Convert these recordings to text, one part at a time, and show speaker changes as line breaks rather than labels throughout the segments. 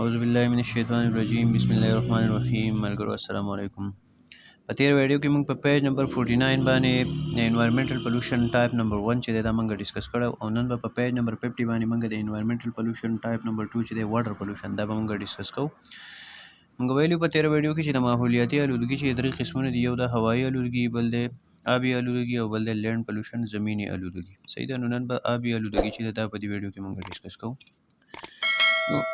اعوذ بالله من الشیطان الرجیم، بسم الله الرحمن الرحیم. ملګرو، السلام علیکم. په تیر ویډیو کې موږ په پیج نمبر 49 باندې د environmental pollution type number 1 چې دی، دا موږ discuss کړو او نن به په پیج نمبر 50 باندې موږ د environmental pollution type number 2 چې دی، water pollution، دا به موږ discuss کوو. موږ ویلو په تیر ویډیو کې چې د ماحولیاتي آلودګي چې درې قسمونه دي، یو د هوایي آلودګي، بل د آبي آلودګي او بل د land pollution، زمیني آلودګي. صحیح ده؟ نو نن به آبي آلودګي چې دا په دې ویډیو کې موږ discuss کوو. نو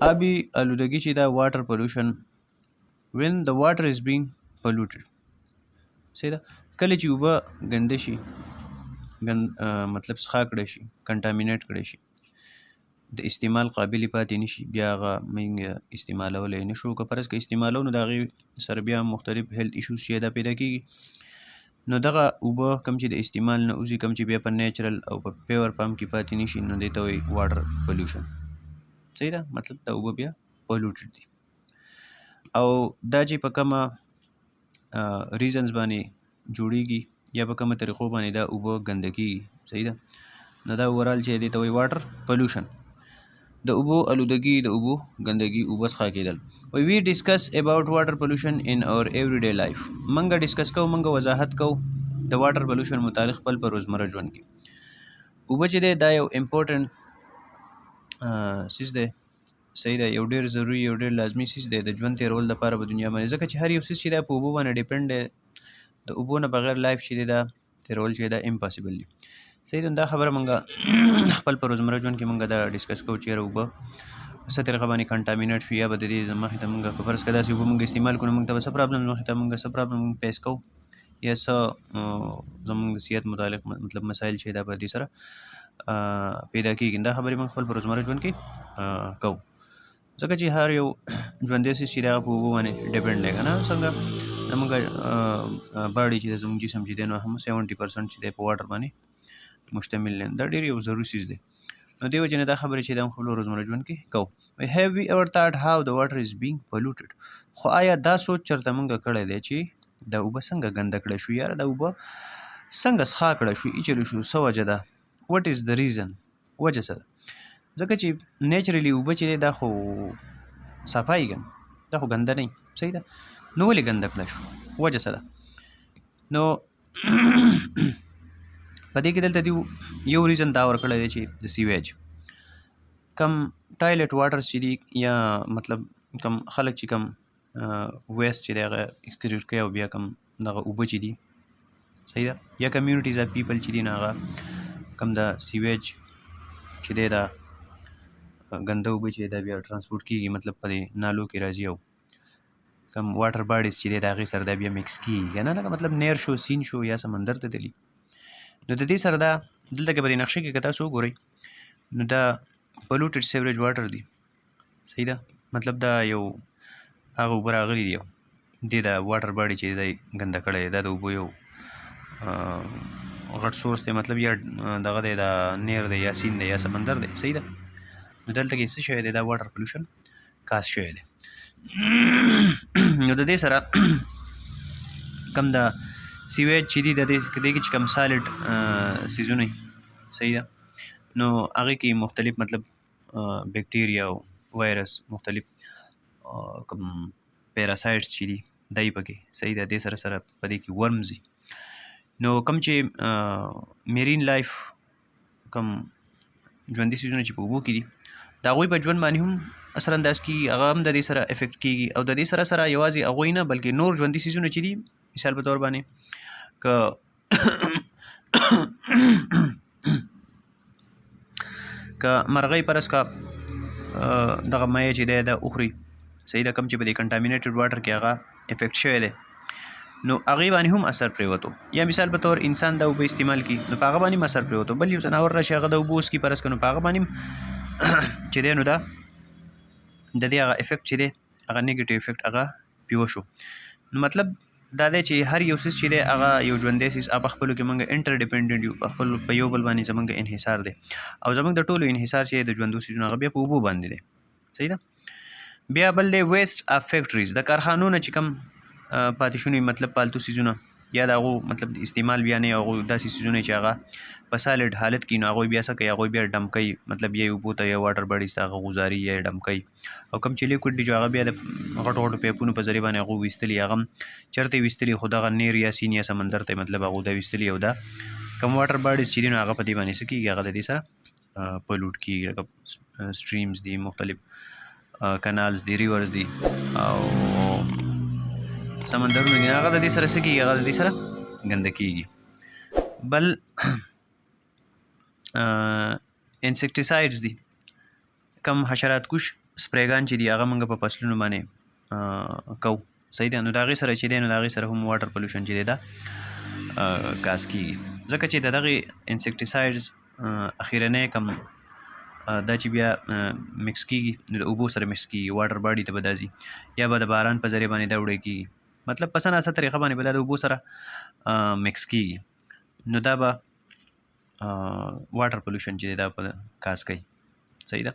آبي آلودګي چې دا water pollution، when the water is being polluted. صحیح ده؟ کله چې اوبه ګنده شي، ګند مطلب څښاک کړی شي، contaminate کړی شي، د استعمال قابل پاتې نشي، بیا هغه موږ استعمالولی نشو. که فرض که استعمالو، نو د هغې سره بیا مختلف health issues چې دا پیدا کیږي. نو دغه اوبه کوم چې د استعمال نه وځي، کوم چې بیا په natural او په pure form کې پاتې نشي، نو دې ته وایي water pollution. صحیح ده؟ مطلب دا اوبه بیا polluted دي او دا چې په کومه reasons باندې جوړیږي یا په کومه طریقو باندې دا اوبه ګنده کیږي، صحیح ده، نو دا overall چې دې ته وایي water pollution، د اوبو آلودګي، د اوبو ګندګي، اوبه څښا کېدل. We discuss about water pollution in our everyday life. موږ discuss کوو، موږ وضاحت کوو د water pollution متعلق خپل په روزمره ژوند کې. اوبه چې دی، دا یو important څیز دی. صحیح ده؟ یو ډیر ضروري، یو ډیر لازمي څیز دی د ژوند تېرولو دپاره په دنیا باندې، ځکه چې هر یو څیز چې دی په اوبو باندې depend دی. د اوبو نه بغیر life چې دی، دا تېرول چې دا impossible دی. صحیح ده؟ دا خبره مونږ خپل په روزمره ژوند کې مونږ دا discuss کوو چې یاره اوبه په څه طریقه باندې contaminate شو، یا به د دې مخې ته مونږ په فرض که داسې اوبه مونږ استعمال کړو، مونږ ته به څه problem، مخې ته مونږ څه problem مونږ face کوو، یا څه زمونږ د صحت متعلق مطلب مسایل چې دا به دې سره پیدا کیږي. دا خبرې مونږ خپل په روزمره ژوند کې کوو، ځکه چې هر یو ژوندی څیز چې دی، هغه په اوبو باندې depend دی، که نه؟ څنګه زمونږ body چې دی، زمونږ جسم چې دی، نو هم 70% چې دی په water باندې مشتمل دی. دا ډېر یو ضروري څیز دی. نو دې وجې نه دا خبرې چې د خپل روزمره ژوند کې کوو. Have we ever thought how the water is being polluted? خو آیا دا سوچ چرته مونږ کړی دی چې دا اوبه څنګه ګنده کړی شو، یاره دا اوبه څنګه څښا کړی شو، ایچلو شو، څه وجه ده؟ What is the reason? وجه څه ده؟ ځکه چې naturally اوبه چې دی، دا خو صفایي کنه، دا خو ګنده نه. صحیح ده؟ نو ولې ګنده کړی شو؟ وجه څه ده؟ نو په دې کې دلته دیو یو reason دا ورکړی دی چې د sewage، کم toilet water چې دي، یا مطلب کم خلک چې کم waste چې دی، هغه excrete کوي او بیا کم دغه اوبه چې دي، صحیح ده، یا communities of people چې دي، نو هغه کم د sewage چې دی، دا ګنده اوبه چې دا بیا transport کیږي، مطلب په دې نالو کې راځي او کم water bodies چې دی، د هغې سره دا بیا mix کیږي، که نه؟ لکه مطلب نهر شو، سیند شو یا سمندر ته تللی. نو د دې سره دا دلته کې په دې نقشه کې که تاسو وګورئ، نو دا polluted sewerage water دی. صحیح ده؟ مطلب دا یو هغه اوبه راغلي دي، دې دا water body چې دی ګنده کړی دی. دا د اوبو یو غټ source دی، مطلب یا دغه دی، دا نهر دی یا سیند دی یا سمندر دی. صحیح ده؟ نو دلته کې څه شوی دی؟ دا water pollution cause شوی دی. نو د دې سره کم دا sewage چې دی، د دې کې چې کم solid څیزونه، صحیح ده، نو هغې کې مختلف مطلب بکټیریا او وایرس، مختلف کوم parasites چې دي، دی پکې. صحیح ده؟ دې سره سره په دې کې worms دي. نو کوم چې marine life، کوم ژوندي څیزونه چې په اوبو کې دي، د هغوی په ژوند باندې هم اثر انداز کیږي، هغه هم د دې سره effect کیږي. او د دې سره سره یوازې هغوی نه، بلکې نور ژوندي څیزونه چې دي، مثال په تور باندې که مرغۍ فرض که دغه مایع چې دی دا وخوري، صحیح ده، کوم چې په دې contaminated water کې هغه effect شوی دی، نو هغې باندې هم اثر پرېوتو. یا مثال په طور انسان دا اوبه استعمال کړي، نو په هغه باندې هم اثر پرېوتو. بل یو ځناور راشي، هغه د اوبه وڅښي فرض که، نو په هغه باندې هم چې دی، نو دا د دې هغه effect چې دی، هغه negative effect هغه پې وشو. نو مطلب دا دی چې هر یو څیز چې دی، هغه یو ژوندی څیز، هغه په خپلو کې مونږ interdependent یو، په خپل په یو بل باندې زمونږ انحصار دی او زمونږ د ټولو انحصار چې د ژوندو څیزونو، هغه بیا په اوبو باندې دی. صحیح ده؟ بیا بل دی waste of factories، د کارخانو نه چې کوم پاتې شوني، مطلب پالتو څیزونه یا د هغو مطلب استعمال بیا نه، هغو داسې څیزونه چې هغه په solid حالت کې، نو هغوی بیا څه کوي؟ هغوی بیا ډمپ کوي، مطلب یا یې اوبو ته یا water bodies ته هغه غوزاري یا یې ډمپ کوي. او کوم چې liquid دي چې هغه بیا د غټو غټو پیپونو په ذریعه باندې هغو ویستلي، هغه هم چېرته یې ویستلي، خو دغه نیر یا سین یا سمندر ته مطلب هغو دا ویستلي. او دا کوم water bodies چې دي، نو هغه په دې باندې څه کېږي؟ هغه د دې سره pollute کېږي، لکه streams دي، مختلف canals دي، rivers دي او سمندرونه دي، هغه د دې سره څه کېږي؟ هغه د دې سره ګنده کېږي. بل insecticides دي، کم حشرات کش سپریګان چې دي، هغه موږ په فصلونو باندې کوو، صحیح ده؟ نو د هغې سره چې دی، نو د هغې سره هم water pollution چې دی دا cause کېږي، ځکه چې د دغې insecticides اخیرنی کم دا چې بیا mix کېږي، نو د اوبو سره mix کېږي، water body ته به دا ځي یا به د باران په ذریعه باندې دا وړی کېږي، مطلب په څه ناڅه طریقه باندې به دا د اوبو سره mix کېږي، نو دا به water pollution چې دا په cause کوي، صحیح ده؟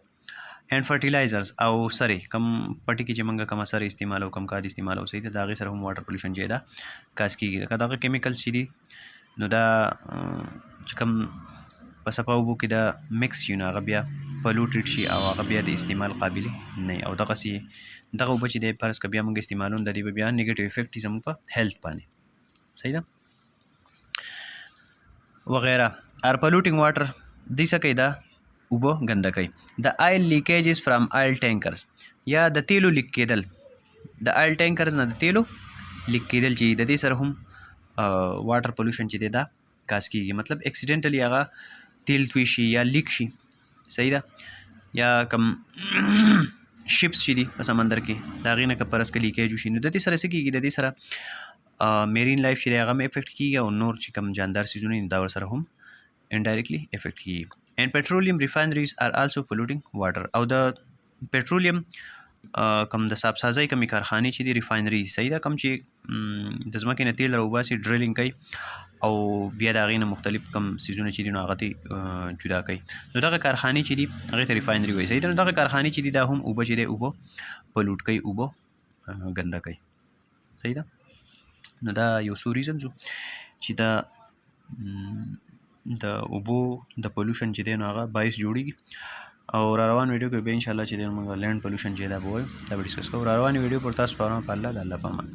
And fertilizers او سرې، کم پټي کې چې موږ کومه سرې استعمالو، کم کاد استعمالو، صحیح ده؟ د هغې سره هم water pollution چې دا cause کېږي، لکه دغه chemicals چې دي، نو دا چې کوم په صفا اوبو کې دا mix شي، نو هغه بیا polluted شي او هغه بیا د استعمال قابل نه، او دغسې دغه اوبه چې دی فرض که بیا موږ استعمالو، د دې به بیا negative effect زموږ په health باندې، صحیح ده؟ وغیره are polluting water. دې څه کوي؟ دا اوبه ګنده کوي. د oil leakages from oil tankers یا د تیلو leak کېدل، د oil tankers نه د تیلو leak کېدل چې د دې سره هم water pollution چې دی دا cause کېږي، مطلب accidentally هغه تیل توی شي یا leak شي، صحیح ده؟ یا کم ships چې دي په سمندر کې، د هغې نه که فرض که leakage وشي، نو د دې سره څه کېږي؟ د دې سره marine life چې دی هغه هم affect کېږي او نور چې کوم جاندار څیزونه دي، دا ورسره هم indirectly affect کېږي. And petroleum refineries are also polluting water. او د petroleum کم د صافسازۍ کمې کارخانې چې دي، refinery، صحیح ده؟ کم چې د ځمکې نه تیل راوباسي، drilling کوي او بیا د هغې نه مختلف کم څیزونه چې دي، نو هغه ترې جدا کوي، نو دغه کارخانې چې دي هغې ته refinery وایي، صحیح ده؟ نو دغه کارخانې چې دي دا هم اوبه چې دی اوبه pollute کوي، اوبه ګنده کوي، صحیح ده؟ نو دا یو څو reasons چې دا د اوبو د pollution چې دی نو هغه باعث جوړیږي. او را روان ویډیو کې به ان شاء الله چې دی موږ land pollution چې دا به وایو، دا به discuss کوو. را روان ویډیو پر تاسو په الله، د الله په امان.